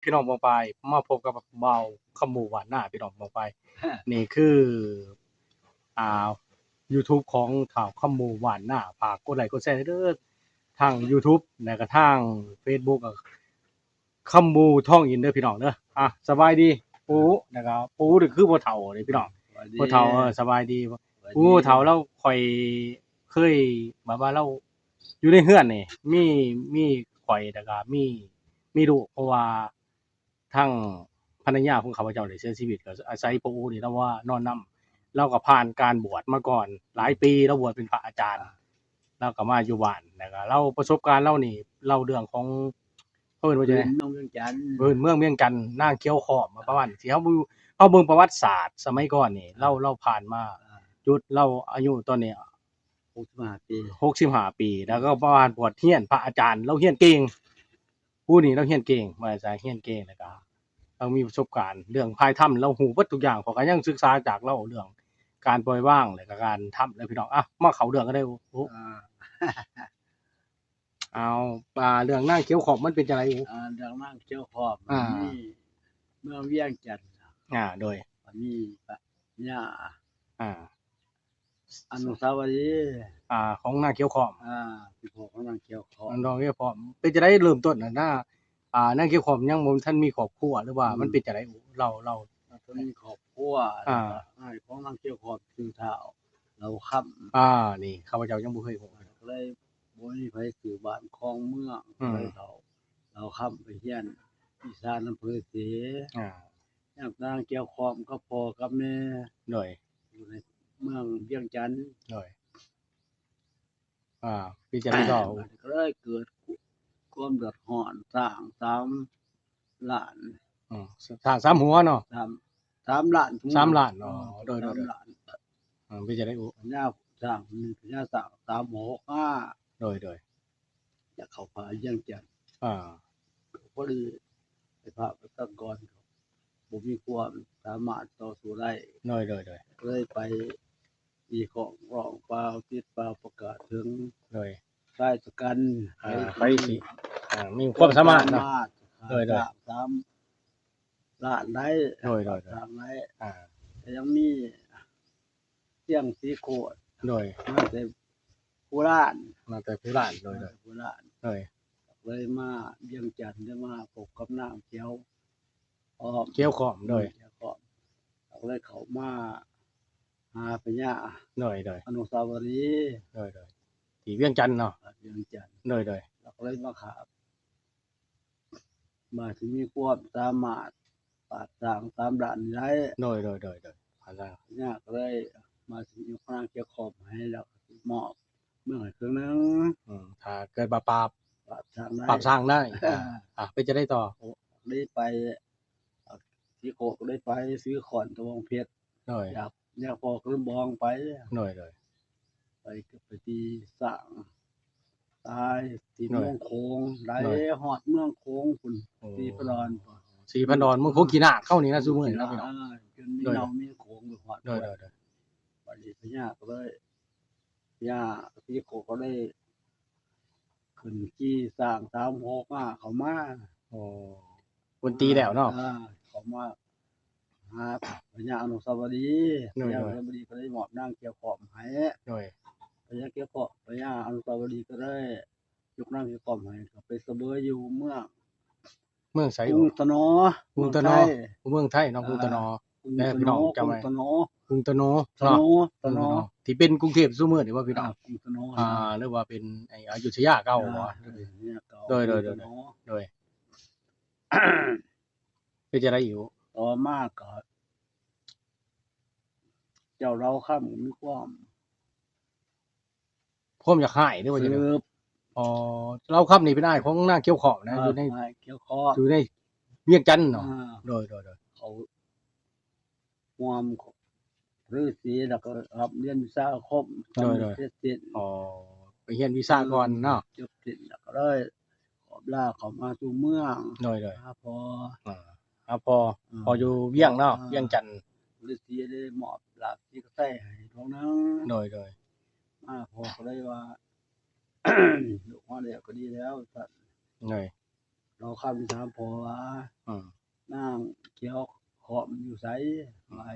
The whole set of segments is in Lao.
ພີ່ນ້ອງປ້ອງປາຍ ມາພົບກັບບ່າວຄຳໝູ່ຫວ່ານນາ ພີ່ນ້ອງປ້ອງປາຍ. ນີ້ຄື ອ່າ YouTube ຂອງທ້າວຄຳໝູ່ຫວ່ານນາ. ຝາກກົດໄລ້ກົດແຊເດີ ທາງ YouTube ແລ້ວກໍທາງ Facebook ຄຳໝູ່ທອງອິນເດີພີ່ນ້ອງເດີ. ອ່າ ສະບາຍດີປູ່ ແລ້ວກໍປູ່ນີ້ຄືພໍ່ເຖົ້າເດ້ພີ່ນ້ອງ. ສະບາຍດີ ພໍ່ເຖົ້າ ເອີ ສະບາຍດີ. ສະບາຍດີ ປູ່ເຖົ້າລາວ ຂ້ອຍເຄີຍ ແບບວ່າລາວຢູ່ໃນເຮືອນນີ້ ມີ ມີຂ້ອຍ ແລ້ວກໍມີ ມີລູກ ເພາະວ່າທາງພັນລະຍາຂອງຂ້າພະເຈົ້າໄດ້ເສຍຊີວິດ ກໍອາໄສພໍ່ອູ່ນີ້ລາວວ່ານອນນຳ. ລາວກໍຜ່ານການບວດມາກ່ອນຫຼາຍປີ ລາວບວດເປັນພະອາຈານ ລາວກໍມາຢູ່ບ້ານ ແລ້ວກໍລາວປະສົບການລາວນີ້ ເລົ່າເລື່ອງຂອງ ເພິ່ນວ່າຈັ່ງໃດ ພື້ນເມືອງວຽງຈັນ ພື້ນເມືອງວຽງຈັນ ນາງຂຽວຄ້ອມ ປະມານທີ່ເຮົາ ເຮົາເບິ່ງປະຫວັດສາດສະໄໝກ່ອນນີ້ ລາວ ລາວຜ່ານມາ ອ່າ ຈຸດລາວອາຍຸຕອນນີ້ ຫົກສິບຫ້າປີ ຫົກສິບຫ້າປີ ແລ້ວກໍປະມານບວດຮຽນພະອາຈານ ລາວຮຽນເກັ່ງ ຜູ້ນີ້ລາວຮຽນເກັ່ງ ວ່າຊະ ຮຽນເກັ່ງ ແລ້ວກໍລາວມີປະສົບການເລື່ອງພາຍທຳ ລາວຮູ້ເບິດທຸກຢ່າງ. ຂ້ອຍກໍຍັງສຶກສາຈາກລາວເລື່ອງການປ່ອຍວາງ ແລ້ວກໍການທຳເດີພີ່ນ້ອງ. ອ່ະ ມາເຂົ້າເລື່ອງກັນເດີ. ໂອ້ ອ່າ ເອົາ ອ່າ ເລື່ອງນາງຂຽວຄ້ອມມັນເປັນຈັ່ງໃດ? ອ່າ ເລື່ອງນາງຂຽວຄ້ອມ ອ່າ ມີເມືອງວຽງຈັນ ອ່າ ໂດຍ ມີພະຍາ ອ່າ ອະນຸສາວະລີ ອ່າ ຂອງນາງຂຽວຄ້ອມ ອ່າ ເປັນພໍ່ຂອງນາງຂຽວຄ້ອມ ນ້ອງຂຽວຄ້ອມ. ເປັນຈັ່ງໃດເລີ່ມຕົ້ນນະ ນາ ອ່າ ນາງຂຽວຄ້ອມຍັງບໍ່ທັນມີຄອບຄົວ ຫຼືວ່າ ອືມ ມັນເປັນຈັ່ງໃດ? ເລົ່າ ເລົ່າ ຍັງບໍ່ທັນມີຄອບຄົວ ອ່າ ແລ້ວກໍອ້າຍຂອງນາງຂຽວຄ້ອມຊື່ທ້າວເຫຼົ່າຄຳ ອ່າ ນີ້ຂ້າພະເຈົ້າຍັງບໍ່ເຄີຍຮູ້ ກໍເລີຍບໍ່ມີໃຜຊື່ບ້ານຄອງເມືອງ ອືມ ເລີຍເຖົ້າເຫຼົ່າຄຳໄປຮຽນວິຊານຳເພິ່ນເສຍ ອ່າ ຍັງນາງຂຽວຄ້ອມກັບພໍ່ກັບແມ່ ໂດຍ ຢູ່ໃນເມືອງວຽງຈັນ ໂດຍ ອ່າ ເປັນຈັ່ງໃດຕໍ່? ກໍເລີຍເກີດຄວາມເດືອດຮ້ອນ ຊ້າງສາມລ້ານ ອືມ ຊ້າງສາມຫົວເນາະ ສາມ ສາມລ້ານ ສາມລ້ານ ອໍ ໂດຍໆ ສາມລ້ານ ອືມ ເປັນຈັ່ງໃດ? ໂອ້ ພະຍາຊ້າງ ພະຍາຊ້າງສາມຫົວຫົກຫ້າ ໂດຍໆ ຢາກເຂົ້າປ່າວຽງຈັນ ອ່າ ພໍດີໄປພະປະຊາກອນ ບໍ່ມີຄວາມສາມາດຕໍ່ສູ້ໄດ້ ໂດຍໆໆ ເລີຍໄປຕີຂ້ອງຮ້ອງປ່າວ ຕິດປ່າວ ປະກາດເຖິງ ໂດຍ ຊາຍຊະກັນ ອ່າ ໃຜ ໃຜທີ່ ອ່າ ມີຄວາມສາມາດເນາະ ໂດຍໆ ສາມ ລ້ານໄດ້ ໂດຍໆໆ ສ້າງໄດ້ ອ່າ ແຕ່ຍັງມີຊຽງສີໂຄດ ໂດຍ ມາແຕ່ໂຄລາດ ມາແຕ່ໂຄລາດ ໂດຍໆ ມາແຕ່ໂຄລາດ ໂດຍ ເລີຍມາວຽງຈັນ ໄດ້ມາພົບກັບນາງຂຽວຄ້ອມ ຂຽວຄ້ອມ ໂດຍ ຂຽວຄ້ອມ ເລີຍເຂົ້າມາຫາພະຍາ ໂດຍໆ ອະນຸສາວະລີ ໂດຍໆ ທີ່ວຽງຈັນເນາະ ວຽງຈັນ ໂດຍໆ ເຮົາກໍເລີຍມາຂາບ ວ່າຊິມີຄວາມສາມາດປາບຊ້າງສາມລ້ານນີ້ໄດ້ ໂດຍໆໆ ຍາກເລີຍ ວ່າຊິຍົກນາງຂຽວຄ້ອມໃຫ້ ແລ້ວກໍຊິມອບເມືອງໃຫ້ເຄິ່ງໜຶ່ງ ອືມ ຖ້າເກີດວ່າປາບ ປາບຊ້າງໄດ້ ປາບຊ້າງໄດ້ ອ່າ ອ່າ ເປັນຈັ່ງໃດຕໍ່? ໄດ້ໄປ ອ່າ ສີໂຄດ ກໍໄດ້ໄປ ຊື້ຄ້ອນຕະບອງເພັດ ໂດຍ ຢາກ ຢາກພໍຂຶ້ນບອງໄປ ໂດຍໆ ໄປ ໄປຕີຊ້າງຕາຍທີ່ ໂດຍ ເມືອງໂຂງ ໄດ້ ໂດຍ ຮອດເມືອງໂຂງພຸ້ນ ໂອ້ ສີພະດອນ ສີພະດອນ ເມືອງໂຂງຂີ້ນາດເຮົານີ້ນະ ຊຸມື້ນີ້ເນາະ ພີ່ນ້ອງ ອ່າ ຈົນມີ ໂດຍ ນ້ຳມີໂຂງຢູ່ຮອດ ໂດຍໆໆ ບັດນີ້ພະຍາກໍເລີຍ ພະຍາສີໂຄດກໍເລີຍ ຂຶ້ນຂີ່ຊ້າງສາມຫົວຫົກຫ້າເຂົ້າມາ ໂອ້ ເພິ່ນຕີແລ້ວເນາະ ອ່າ ເຂົ້າມາຫາພະຍາອະນຸສາວະລີ ໂດຍໆ ພະຍາອະນຸສາວະລີກໍໄດ້ມອບນາງຂຽວຄ້ອມໃຫ້ ໂດຍ ພະຍາຂຽວຄ້ອມ ພະຍາອະນຸສາວະລີກໍໄດ້ຍົກນາງຂຽວຄ້ອມໃຫ້ ກໍໄປສະເຫວີຍຢູ່ເມືອງ ເມືອງໃສ? ກຸງຕະໜໍ ກຸງຕະໜໍ ເມືອງໄທ ເມືອງໄທເນາະ ອ່າ ກຸງຕະໜໍ ກຸງຕະໜໍ ແດ່ພີ່ນ້ອງຈຳໄວ້ ກຸງຕະໜໍ ກຸງຕະໜໍ ຕະໜໍ ເນາະ ຕະໜໍ ທີ່ເປັນກຸງເທບຊຸມື້ນີ້ບໍ່ພີ່ນ້ອງ? ອ່າ ກຸງຕະໜໍ ອ່າ ຫຼືວ່າເປັນ ໄອ້ ອະຍຸດທະຍາເກົ່າບໍ່? ອ່າ ໂດຍ ໂດຍ ໂດຍ ໂດຍ ໂດຍ ເປັນຈັ່ງໃດອີກ? ຕໍ່ມາກໍ ເຈົ້າເຫຼົ່າຄຳມີຄວາມ ຄວາມຢາກຮ້າຍ ຫຼືວ່າຈັ່ງໃດ? ສືບ ອໍ ເຫຼົ່າຄຳນີ້ເປັນອ້າຍຂອງນາງຂຽວຄ້ອມນະ ອ່າ ຢູ່ໃນ ນາງຂຽວຄ້ອມ ຢູ່ໃນວຽງຈັນເນາະ ອ່າ ໂດຍໆໆ ເຂົາຮ່ວມ ລືສີ ແລ້ວກໍຮັບຮຽນວິຊາອາຄົມ ໂດຍໆ ສຳເລັດເສັດສິ້ນ ອໍ ໄປຮຽນວິຊາກ່ອນເນາະ ຈົບສິ້ນແລ້ວກໍເລີຍຂອບລາເຂົ້າມາສູ່ເມືອງ ໂດຍໆ ຫາພໍ່ ອ່າ ຫາພໍ່ ອືມ ພໍ່ຢູ່ວຽງເນາະ ອ່າ ວຽງຈັນ ລືສີໄດ້ມອບດາບສີກະໄຊໃຫ້ດວງໜຶ່ງ ໂດຍໆ ມາພໍ່ກໍເລີຍວ່າ ລູກຮອດແລ້ວກໍດີແລ້ວ ວ່າຊັ້ນ ໂດຍ ລາວຄຳຖາມພໍ່ວ່າ ອືມ ນາງຂຽວຄ້ອມຢູ່ໃສ? ອືມ ວ່າ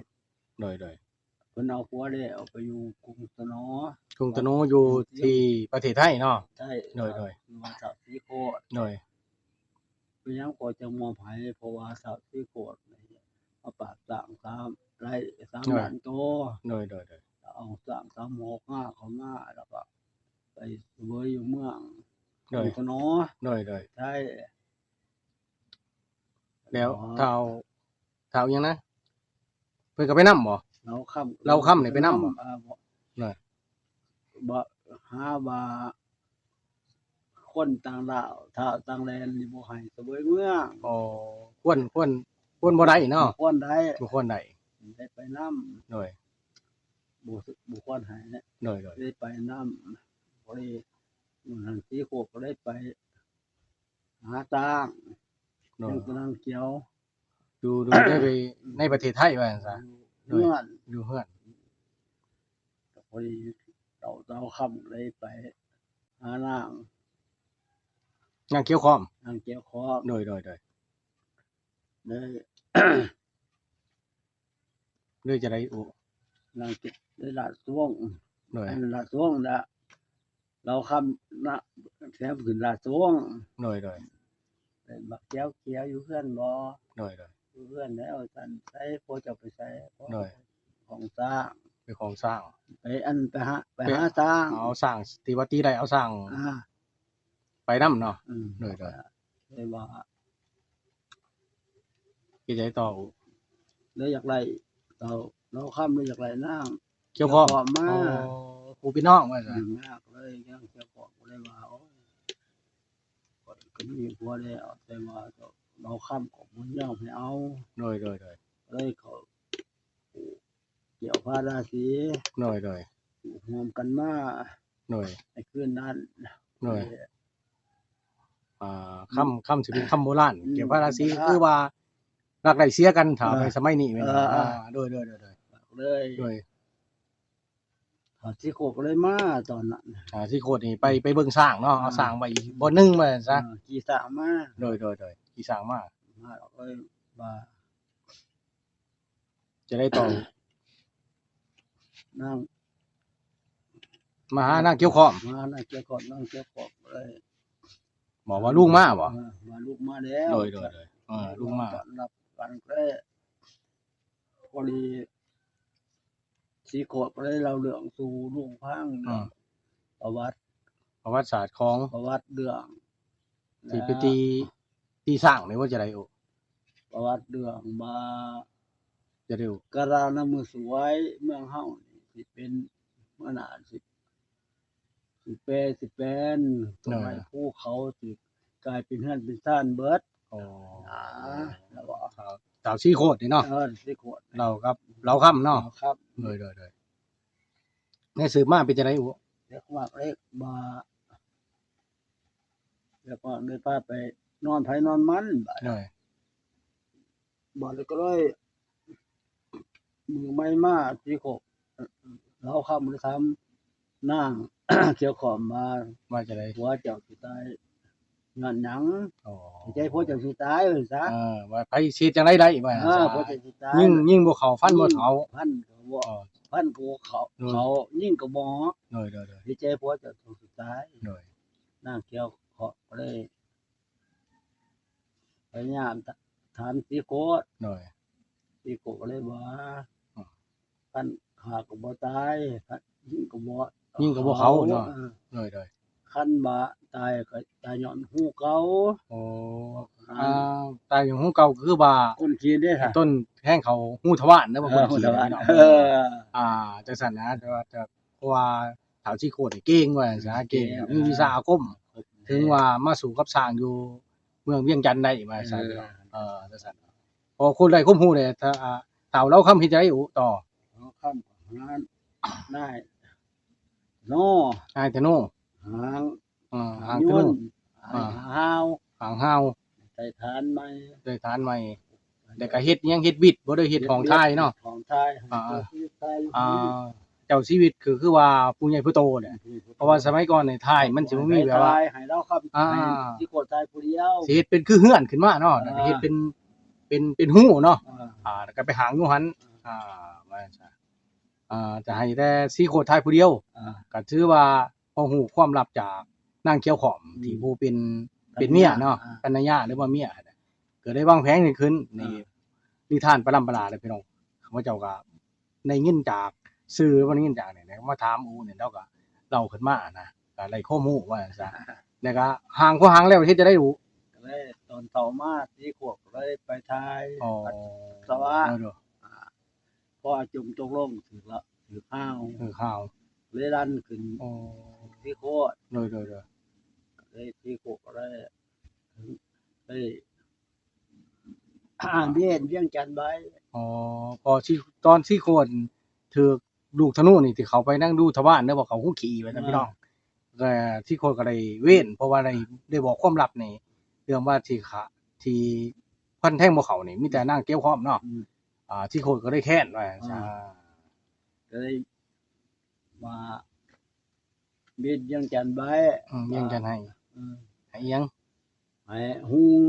ໂດຍໆ ເພິ່ນເອົາຜົວແລ້ວໄປຢູ່ກຸງຕະໜໍ. ກຸງຕະໜໍຢູ່ທີ່ປະເທດໄທເນາະ? ໃຊ່ ໂດຍໆ ຢູ່ວັດທ້າວສີໂຄດ. ໂດຍ ເປັນຫຍັງພໍ່ຈຶ່ງມອບໃຫ້? ເພາະວ່າທ້າວສີໂຄດມາປາບຊ້າງສາມ ໄດ້ສາມລ້ານໂຕ. ໂດຍໆໆ ເອົາຊ້າງສາມຫົກງາເຂົ້າມາ ແລ້ວກໍໄປສະເຫວີຍຢູ່ເມືອງ ໂດຍ ກຸງຕະໜໍ. ໂດຍໆ ໃຊ່ ແລ້ວ ອໍ ທ້າວ ທ້າວຫຍັງນະ? ເພິ່ນກໍໄປນຳບໍ່? ລາວຄຳ ລາວຄຳນີ້ໄປນຳບໍ່? ອ່າ ບໍ່ ນະ ບໍ່ ຫາວ່າຄົນຕ່າງດ້າວ ທ້າວຕ່າງແດນນີ້ບໍ່ໃຫ້ສະເຫວີຍເມືອງ. ອໍ ຄວນ ຄວນ ຄວນບໍ່ໄດ້ເນາະ? ບໍ່ຄວນໄດ້ ບໍ່ຄວນໄດ້ ໄດ້ໄປນຳ. ໂດຍ ບໍ່ ບໍ່ຄວນໃຫ້. ໂດຍໆ ໄດ້ໄປນຳ. ພໍດີມື້ນັ້ນສີໂຄດກໍໄດ້ໄປ ຫາຊ້າງ ໂດຍ ນາງຂຽວ ຢູ່ ຢູ່ໃນ ໃນປະເທດໄທວ່າຊັ້ນຊະ. ຢູ່ເຮືອນ ໂດຍ ຢູ່ເຮືອນ ກໍພໍດີເຖົ້າ ເຖົ້າຄຳໄດ້ໄປຫານາງ ນາງຂຽວຄ້ອມ ນາງຂຽວຄ້ອມ. ໂດຍໆໆ ໄດ້ ຫຼືຈະໄດ້ ໂອ້ ນາງເກັບໄດ້ລາຊະວົງ. ໂດຍ ອັນລາຊະວົງນະ ລາວຄຳນະ ແຖມຂຶ້ນລາຊະວົງ. ໂດຍໆ ເປັນບັກຂຽວຂຽວຢູ່ເຮືອນບໍ່? ໂດຍໆ ຢູ່ເຮືອນແລ້ວ ວ່າຊັ້ນ. ໃສ ພວກເຈົ້າໄປໃສ? ໂດຍ ຂອງຊ້າງ ໄປຂອງຊ້າງ ໄປອັນ ໄປຫາ ໄປຫາຊ້າງ ເອົາຊ້າງ ທີ່ວ່າຕີໄດ້ເອົາຊ້າງ ອ່າ ໄປນຳເນາະ. ອືມ ໂດຍໆ ເລີຍວ່າ ເຮັດໃດຕໍ່? ເລີຍຢາກໄດ້ ເຖົ້າລາວຄຳເລີຍຢາກໄດ້ນາງຂຽວຄ້ອມ ຂຽວຄ້ອມມາ. ອໍ ຜູ້ເປັນນ້ອງວ່າຊັ້ນ. ອືມ ຍາກເລີຍ ນາງຂຽວຄ້ອມກໍເລີຍວ່າ ໂອ້ຍ ຂ້ອຍກໍມີຜົວແລ້ວ ແຕ່ວ່າເຖົ້າລາວຄຳກໍບໍ່ຍອມໃຫ້ເອົາ. ໂດຍໆໆ ເລີຍເຂົາ ກ່ຽວພາລາສີ ໂດຍໆ ຮ່ວມກັນມາ ໂດຍ ໃນຄືນນັ້ນ. ໂດຍ ອ່າ ຄຳ ຄຳຊິເປັນຄຳໂບລານ ອືມ ກ່ຽວພາລາສີ ຄືວ່າລັກໄດ້ເສຍກັນ ຖ້າ ເອີ ໃນສະໄໝນີ້ແມ່ນບໍ່? ເອີ ອ່າ ໂດຍໆໆ ເລີຍ ໂດຍ ອ່າ ສີໂຄດກໍເລີຍມາຕອນນັ້ນ. ອ່າ ສີໂຄດນີ້ໄປ ໄປເບິ່ງຊ້າງເນາະ ອ່າ ເອົາຊ້າງໄວ້ບ່ອນໜຶ່ງວ່າຊັ້ນຊະ. ອ່າ ຂີ່ຊ້າງມາ ໂດຍໆໆ ຂີ່ຊ້າງມາ ມາເລີຍວ່າ ຈະໄດ້ຕ້ອງ ນາງ ມາຫານາງຂຽວຄ້ອມ ມາຫານາງຂຽວຄ້ອມ ນາງຂຽວຄ້ອມເລີຍ ບອກວ່າລຸງມາບໍ່? ເອີ ວ່າລຸງມາແລ້ວ ໂດຍໆໆ ເອີ ລຸງມາ ຕ້ອນຮັບກັນແລ້ວ. ພໍດີສີໂຄດກໍໄດ້ເລົ່າເລື່ອງສູ່ລຸງຟັງ ອືມ ເລື່ອງປະຫວັດ ປະຫວັດສາດຂອງ ປະຫວັດເລື່ອງທີ່ໄປຕີ ຕີຊ້າງນີ້ວ່າຈະໄດ້ ໂອ້ ປະຫວັດເລື່ອງວ່າ ຈະໄດ້ ກາລານຳມືສວຍເມືອງເຮົານີ້ຊິເປັນ ເມື່ອໜ້າຊິ ຊິແປ ຊິແປນ ໂດຍ ຕົ້ນໄມ້ພູເຂົາຊິກາຍເປັນເຮືອນເປັນຊານເບິດ. ອໍ ນາ ລາວວ່າ ທ້າວ ທ້າວສີໂຄດນີ້ເນາະ? ເອີ ສີໂຄດ ລາວກັບ ລາວຄຳເນາະ? ລາວຄຳ ໂດຍໆໆ. ແລ້ວສືບມາເປັນຈັ່ງໃດ? ໂອ້ ເລກມາເລກມາ ແລ້ວກໍໄດ້ພາໄປນອນໃຜນອນມັນບາດ ໂດຍ ບາດນີ້ກໍເລີຍ ມື້ໃໝ່ມາ ທີ່ເຂົາ ລາວຄຳໄດ້ຖາມນາງຂຽວຄ້ອມວ່າ ວ່າຈັ່ງໃດ? ຜົວເຈົ້າຊິຕາຍຍ້ອນຫຍັງ? ອໍ ໃຈຜົວເຈົ້າຊິຕາຍວ່າຊັ້ນຊະ. ເອີ ວ່າໃຜຊິເຮັດຈັ່ງໃດໄດ້ວ່າຊັ້ນຊະ. ເອີ ຜົວເຈົ້າຊິຕາຍ ຍິງ ຍິງບໍ່ເຂົ້າ ຟັນບໍ່ເຂົ້າ ຟັນກໍບໍ່ເຂົ້າ ເອີ ເຂົ້າ ຍິງກໍບໍ່ອອກ. ໂດຍໆໆ ໃຈຜົວເຈົ້າຊິຕາຍ. ໂດຍ ນາງຂຽວຄ້ອມກໍເລີຍ ພະຍາຍາມຖາມສີໂຄດ. ໂດຍ ສີໂຄດກໍເລີຍວ່າ ອືມ ຄັນຂ້າກໍບໍ່ຕາຍ ຄັນຍິງກໍບໍ່ ຍິງກໍບໍ່ເຂົ້າເນາະ. ເອີ ໂດຍໆ ຄັນວ່າຕາຍກໍຕາຍຍ້ອນຮູເກົ່າ. ໂອ້ ອ່າ ອ່າ ຕາຍຍ້ອນຮູເກົ່າ ກໍຄືວ່າ ກົ້ນຂີ້ເດ້ ຕົ້ນແຮງເຂົ້າຮູທະວານເນາະ ວ່າ ເອີ ກົ້ນຂີ້ເດ້ເນາະ. ເອີ ອ່າ ຈັ່ງຊັ້ນນະ ແຕ່ວ່າ ເພາະວ່າທ້າວສີໂຄດນີ້ເກັ່ງວ່າຊັ້ນຊະ ເກັ່ງ ເກັ່ງ ມີວິຊາອາຄົມ ເກັ່ງ ເຖິງວ່າມາສູ້ກັບຊ້າງຢູ່ເມືອງວຽງຈັນໄດ້ວ່າຊັ້ນ. ເອີ ເອີ ຈັ່ງຊັ້ນ ພໍຄົນໄດ້ຄວາມຮູ້ແລ້ວ ທ້າວ ອ່າ ທ້າວລາວຄຳເຮັດຈັ່ງໃດຕໍ່? ລາວຄຳກໍຫານາຍໂນ ນາຍທະໂນ ຫາງ ອ່າ ຫາງທະນູ ຫາງຍນ ອ່າ ຫາງຫ້າວ ຫາງຫ້າວ ໃສ່ຖານໃໝ່ ໃສ່ຖານໃໝ່ ແລ້ວກໍເຮັດຫຍັງ ເຮັດວິດບໍ່ ໄດ້ເຮັດຫ້ອງຖ່າຍເນາະ? ເຮັດວິດ ຫ້ອງຖ່າຍ ອ່າ ໃຫ້ເກີດວິດຖ່າຍຢູ່ ອ່າ ວຊີວິດ ຄື ຄືວ່າຜູ້ໃຫຍ່ຜູ້ໂຕແຫຼະ ອືມ ເພາະວ່າສະໄໝກ່ອນນີ້ ທ້າຍມັນຊິບໍ່ມີແບບວ່າ ຖ່າຍ ຖ່າຍໃຫ້ລາວຄຳ ອ່າ ໃຫ້ຊີໂຄດຖ່າຍຜູ້ດຽວ ຊິເຮັດເປັນຄືເຮືອນຂຶ້ນມາເນາະ ອ່າ ເຮັດເປັນ ເປັນ ເປັນຮູເນາະ ອ່າ ອ່າ ແລ້ວກໍໄປຫາງຢູ່ຫັ້ນ ອ່າ ອ່າ ວ່າຊັ້ນຊະ ອ່າ ຈະໃຫ້ແຕ່ຊີໂຄດຖ່າຍຜູ້ດຽວ ອ່າ ກໍຖືວ່າພໍຮູ້ຄວາມລັບຈາກນາງຂຽວຂ້ອມ ອືມ ທີ່ຜູ້ເປັນ ເປັນເມຍເນາະ ພັນລະຍາ ພັນລະຍາ ຫຼືວ່າເມຍຫັ້ນນະ ກໍໄດ້ວາງແຜນກັນຂຶ້ນ ອ່າ ນີ້ນິທານປະລຳປະລາເດ້ພີ່ນ້ອງ ຂ້າພະເຈົ້າກໍໄດ້ຍິນຈາກສື່ ບໍ່ໄດ້ຍິນຈາກນີ້ ມາຖາມອູ້ນີ້ ລາວກໍເລົ່າຂຶ້ນມານະ ກໍໄດ້ຄວາມຮູ້ວ່າຊັ້ນຊະ ແລ້ວກໍຫາງ ພໍຫາງແລ້ວເຮັດຈັ່ງໃດອູ້? ກໍເລີຍຕອນເຊົ້າມາ ສີ່ຂວບ ກໍເລີຍໄປຖ່າຍ ອໍ ປັດສະວະ ໂດຍໆ ອ່າ ພໍອາຈົມຕົກລົງ ຖືກລະ ຖືກຮາວ ຖືກຮາວ ເລີຍດັນຂຶ້ນ ອໍ ສີ່ຂວບ ໂດຍໆ ເລີຍສີ່ຂວບ ກໍເລີຍ ເອີ ອ່າ ເວນວຽງຈັນໄວ້ ອໍ ພໍຊິ ຕອນສີ່ຂວບ ຖືກລູກທະນູນີ້ ທີ່ເຂົ້າໄປນຳດູທະວານ ຫຼືວ່າເຂົ້າຄຸກຂີ້ວ່າຊັ້ນ ອ່າ ພີ່ນ້ອງ ແຕ່ສີ່ຂວບກໍໄດ້ເວນ ເພາະວ່າໄດ້ ໄດ້ບອກຄວາມລັບນີ້ ເລື່ອງວ່າທີ່ຂະ ທີ່ຟັນແທງບໍ່ເຂົ້ານີ້ ມີແຕ່ນາງຂຽວຂ້ອມເນາະ ອືມ ອ່າ ທີ່ໂຄດກໍໄດ້ແຄ້ນວ່າຊັ້ນ ອ່າ ກໍເລີຍວ່າ ເວັນວຽງຈັນໄວ້ ອືມ ວຽງຈັນໃຫ້ ອືມ ໃຫ້ຫຍັງ? ໃຫ້ຫຸ່ງ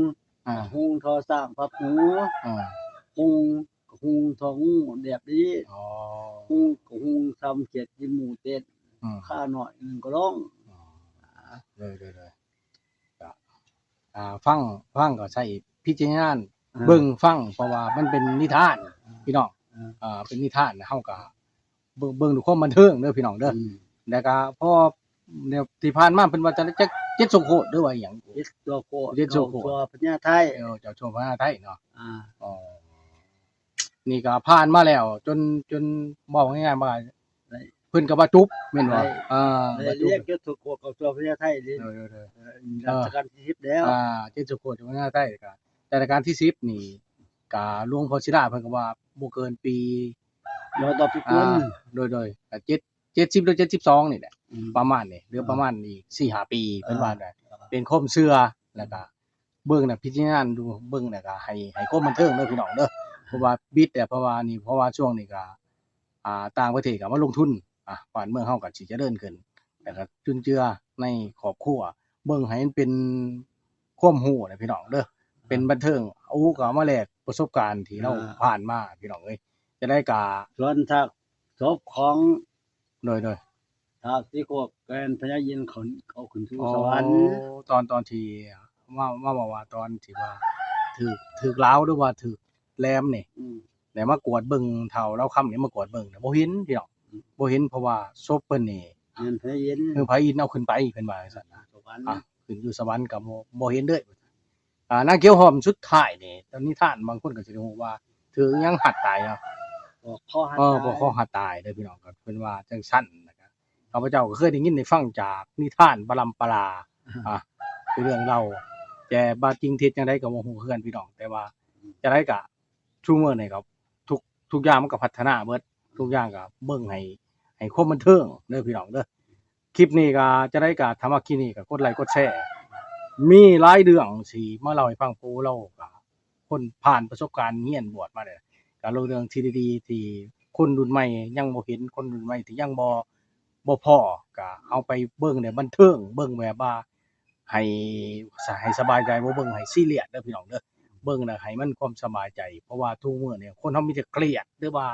ອ່າ ຫຸ່ງທໍ່ຊ້າງພັບຫູ ອ່າ ຫຸ່ງ ຫຸ່ງທໍ່ງູແບບນີ້ ອໍ ຫຸ່ງ ຫຸ່ງຊ້ຳຂຽດກິນໝູເຕັດ ອືມ ຂ້ານ້ອຍໜຶ່ງກະລອງ ອໍ ໂດຍໆ ກໍ ອ່າ ຟັງ ຟັງກໍໃຊ້ພິຈາລະນາ ອ່າ ເບິ່ງຟັງ ເພາະວ່າມັນເປັນນິທານ ອ່າ ພີ່ນ້ອງ ອ່າ ເອີ ເປັນນິທານ ເຮົາກໍເບິ່ງ ເບິ່ງດ້ວຍຄວາມບັນເທີງເດີພີ່ນ້ອງເດີ ອືມ ແລ້ວກໍພໍ ແນວທີ່ຜ່ານມາເພິ່ນວ່າຈະຈັກເຈັດຊົ່ວໂຄດ ຫຼືວ່າອີ່ຫຍັງ ເຈັດຊົ່ວໂຄດ ເຈັດຊົ່ວໂຄດ ເຈົ້າຊົ່ວພະຍາໄທ ເອີ ເຈົ້າຊົ່ວພະຍາໄທເນາະ ອ່າ ອໍ ນີ້ກໍຜ່ານມາແລ້ວ ຈົນ ຈົນເວົ້າງ່າຍໆວ່າ ເພິ່ນກໍວ່າຈົບແມ່ນບໍ່? ເອີ ວ່າຈົບ ເຈັດຊົ່ວໂຄດ ເຈົ້າຊົ່ວພະຍາໄທເດ້ ເອີ ເອີ ເອີ ລັດຊະການທີສິບແລ້ວ ອ່າ ເຈັດຊົ່ວໂຄດເຈົ້າພະຍາໄທ ກໍລັດຊະການທີສິບນີ້ ກໍຫຼວງພໍ່ສີດາເພິ່ນກໍວ່າບໍ່ເກີນປີ ບໍ່ຕໍ່ປີກຸນ ອ່າ ໂດຍໆ ກໍເຈັດ ເຈັດສິບ ຫຼື ເຈັດສິບສອງນີ້ແຫຼະ ອືມ ປະມານນີ້ ເຫຼືອ ອ່າ ປະມານອີກສີ່ຫ້າປີ ອ່າ ເພິ່ນວ່າໄດ້ ອ່າ ເປັນຄວາມເຊື່ອ ແລ້ວກໍເບິ່ງນະ ພິຈາລະນາດູ ເບິ່ງແລ້ວກໍໃຫ້ ໃຫ້ຄວາມບັນເທີງເດີພີ່ນ້ອງເດີ ເພາະວ່າບິດແຫຼະ ເພາະວ່ານີ້ ເພາະວ່າຊ່ວງນີ້ກໍ ອ່າ ຕ່າງປະເທດກໍມາລົງທຶນ ອ່າ ບ້ານເມືອງເຮົາກໍຊິຈະເລີນຂຶ້ນ ແລ້ວກໍຈຸນເຈືອໃນຄອບຄົວ ເບິ່ງໃຫ້ມັນເປັນຄວາມຮູ້ນະພີ່ນ້ອງເດີ ເປັນບັນເທີງ ອູ້ກໍເອົາມາແລກປະສົບການທີ່ລາວ ອ່າ ຜ່ານມາພີ່ນ້ອງເອີຍ ຈັ່ງໃດກໍ ສ່ວນຊາກສົບຂອງ ໂດຍໆ ທ້າວສີໂຄດແກ່ນພະຍາອິນ ເຂົາ ເຂົາຂຶ້ນສູ່ສະຫວັນ ອໍ ຕອນ ຕອນທີ່ມາ ມາເວົ້າວ່າຕອນທີ່ວ່າຖືກ ຖືກລາວ ຫຼືວ່າຖືກແຫຼມນີ້ ອືມ ແລ້ວມາກວດເບິ່ງ ທ້າວລາວຄຳນີ້ມາກວດເບິ່ງ ບໍ່ເຫັນພີ່ນ້ອງ ອືມ ບໍ່ເຫັນ ເພາະວ່າສົບເພິ່ນນີ້ ແມ່ນພະຍາອິນ ເອີ ພະຍາອິນເອົາຂຶ້ນໄປ ເພິ່ນວ່າຈັ່ງຊັ້ນນະ ສະຫວັນ ອ່າ ຂຶ້ນຢູ່ສະຫວັນກໍບໍ່ ບໍ່ເຫັນເລີຍ ອ່າ ນາງຂຽວຫອມສຸດທ້າຍນີ້ ຕາມນິທານບາງຄົນກໍຊິໄດ້ຮູ້ວ່າຖືກຫຍັງຮັດຕາຍເນາະ ຜູກຄໍຮັດ ເອີ ຕາຍ ຜູກຄໍຮັດຕາຍເດີພີ່ນ້ອງ ກໍເພິ່ນວ່າຈັ່ງຊັ້ນ ແລ້ວກໍຂ້າພະເຈົ້າກໍເຄີຍໄດ້ຍິນໄດ້ຟັງຈາກນິທານປະລຳປະລາ ອ່າ ເລື່ອງເລົ່າ ແຕ່ວ່າຈິງເທັດຈັ່ງໃດກໍບໍ່ຮູ້ຄືກັນພີ່ນ້ອງ ແຕ່ວ່າ ອືມ ຈັ່ງໃດກໍ ຊຸມື້ນີ້ກໍທຸກ ທຸກຢ່າງມັນກໍພັດທະນາເບິດ ທຸກຢ່າງກໍເບິ່ງໃຫ້ ໃຫ້ຄວາມບັນເທີງເດີພີ່ນ້ອງເດີ ຄລິບນີ້ກໍຈັ່ງໃດກໍ ຖ້າມັກຄລິບນີ້ກໍກົດໄລກົດແຊ ມີຫຼາຍເລື່ອງຊິມາເລົ່າໃຫ້ຟັງ ເພາະວ່າລາວກໍຄົນຜ່ານປະສົບການຮຽນບວດມາແລ້ວ ກໍເລົ່າເລື່ອງທີ່ດີໆ ທີ່ຄົນລຸ້ນໃໝ່ຍັງບໍ່ເຫັນ ຄົນລຸ້ນໃໝ່ທີ່ຍັງບໍ່ ບໍ່ພໍ ກໍເອົາໄປເບິ່ງແບບບັນເທີງ ເບິ່ງແບບວ່າ ໃຫ້ ໃຫ້ສະບາຍໃຈ ບໍ່ເບິ່ງໃຫ້ຊີຣຽສເດີພີ່ນ້ອງເດີ ເບິ່ງແລ້ວໃຫ້ມັນຄວາມສະບາຍໃຈ ເພາະວ່າທຸກມື້ນີ້ຄົນເຮົາມີແຕ່ຄຽດ ຫຼືວ່າ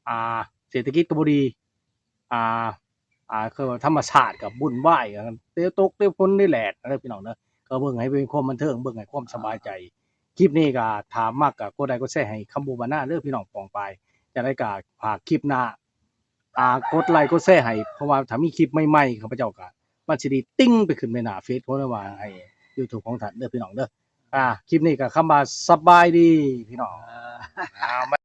ອ່າ ເສດຖະກິດກໍບໍ່ດີ ອ່າ ອ່າ ຄືວ່າທຳມະຊາດກໍວຸ່ນວາຍ ເຕວຕົກເຕວຝົນເຕວແດດເດີພີ່ນ້ອງເດີ ກໍເບິ່ງໃຫ້ເປັນຄວາມບັນເທີງ ເບິ່ງໃຫ້ຄວາມສະບາຍໃຈ ຄລິບນີ້ກໍຖ້າມັກກໍກົດໄລກົດແຊໃຫ້ຄຳບູບານາເດີພີ່ນ້ອງປ້ອງປາຍ ຈັ່ງໃດກໍຝາກຄລິບໜ້າ ອ່າ ກົດໄລກົດແຊໃຫ້ ເພາະວ່າຖ້າມີຄລິບໃໝ່ໆ ຂ້າພະເຈົ້າກໍ ມັນຊິໄດ້ຕິງໄປຂຶ້ນໄປໜ້າເຟສ ເພາະວ່າໃຫ້ຢູທູບຂອງທ່ານເດີພີ່ນ້ອງເດີ ອ່າ ຄລິບນີ້ກໍຄຳວ່າສະບາຍດີພີ່ນ້ອງ ອ່າ